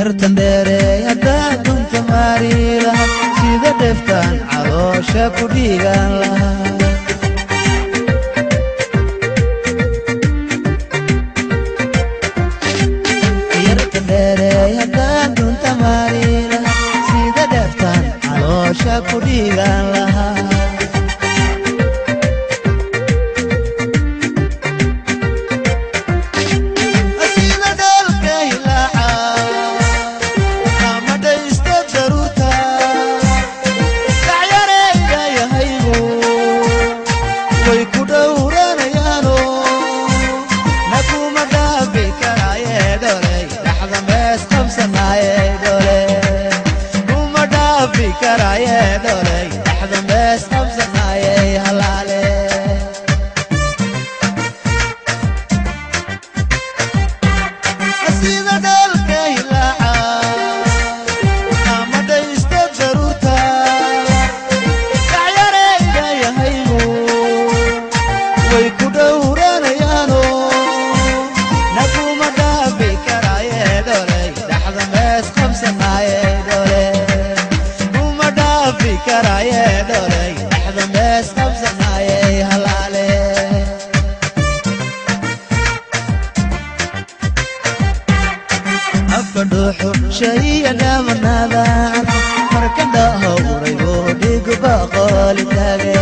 Yartan dheereey haddaan dunta maari lahaa, sida dheftaan caloosha ku dhiigan lahaa. Yartan dheereey haddaan dunta maari lahaa, sida dheftaan caloosha ku dhiigan lahaa. Sida dhalka hilaaca ama dhaysta daruurta, dhacyareyda yahaygu way ku dhowranayaano, na kuma dhaafi karaaye dholey, dhaxda mees qabsanaaye dhole, kuma dhaafi karaaye dholey, dhaxda mees qabsanaaye halaale. Sida dhalka hilaaca ama dhaysta daruurta, dhacyareyda yahaygu way ku dhowranayaano, na kuma dhaafi karaaye dholey, dhaxda mees qabsanaaye dhole, kuma dhaafi karaaye dholey, dhaxda mees qabsanaaye halaale. Afka dhuuxu shaiya dhamanada marka dhaho uraygo dhigu baqooli taage.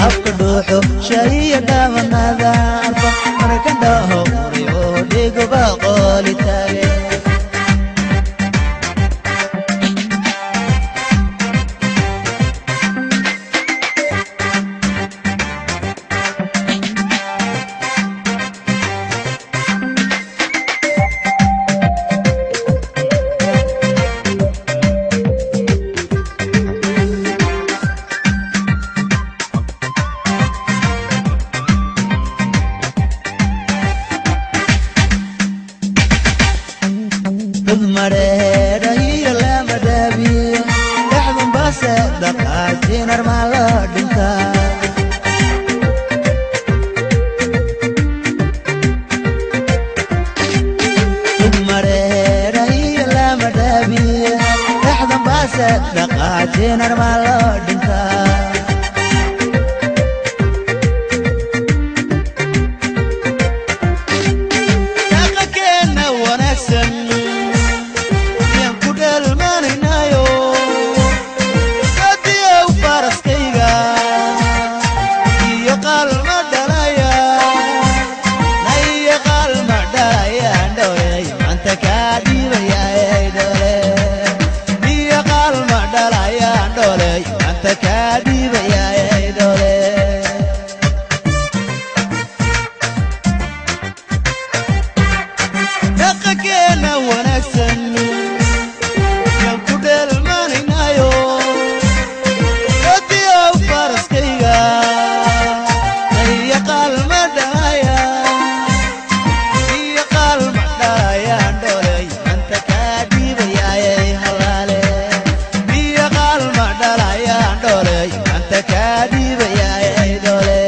Afka dhuuxu shaiya dhamanada marka dhaho uraygo dhigu baqooli taage. Dad mareedha iyo lama dhaabiyo, dhexdun base dhaqaajinar maa loo dhintaa? Dad mareedha iyo lama dhaabiyo, dhexdun base dhaqaajinar maa loo dhintaa? Dhaqankeenna wanaagsan yaan ku dheelmanaynayo, sadiyow faraskayga iyo qalma dhalaya, na iyo qalma dhalayaan dholey, maanta kaa dhiibayaay dhole, iyo qalma dhalayaan dholey, maanta kaa dhiibayaay dhole. Dhaqankeena wanaagsan yaan ku dheelmanaynayo, sadiyow faraskayga iyo qalma dhalaya, iyo qalma dhalayaan dholey, maanta kaa dhiibayaayay halaale, iyo qalma dhalayaan dholey, maanta kaa dhiibayaayay dhole.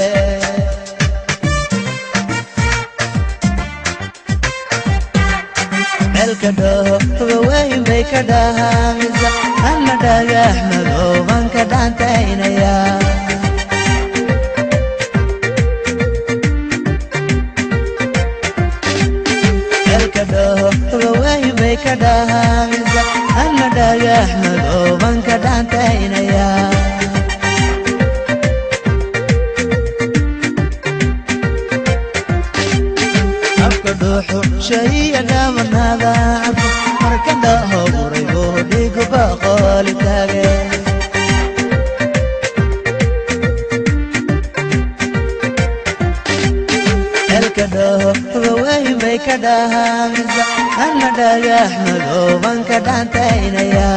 Ceelka dhoho hubaweyn bay ka dhahaamisa, anna dhagax madooban ka dhaantaynaya. Ceelka dhoho hubaweyn bay ka dhahaamisa, anna dhagax madooban ka dhaantaynaya. Afka dhuuxu shaiya dhamanada marka dhaho uraygo dhigu baqooli taage. Ceelka dhoho hubaweyn bay ka dhahaamisa, anna dhagax madooban ka dhaantaynaya.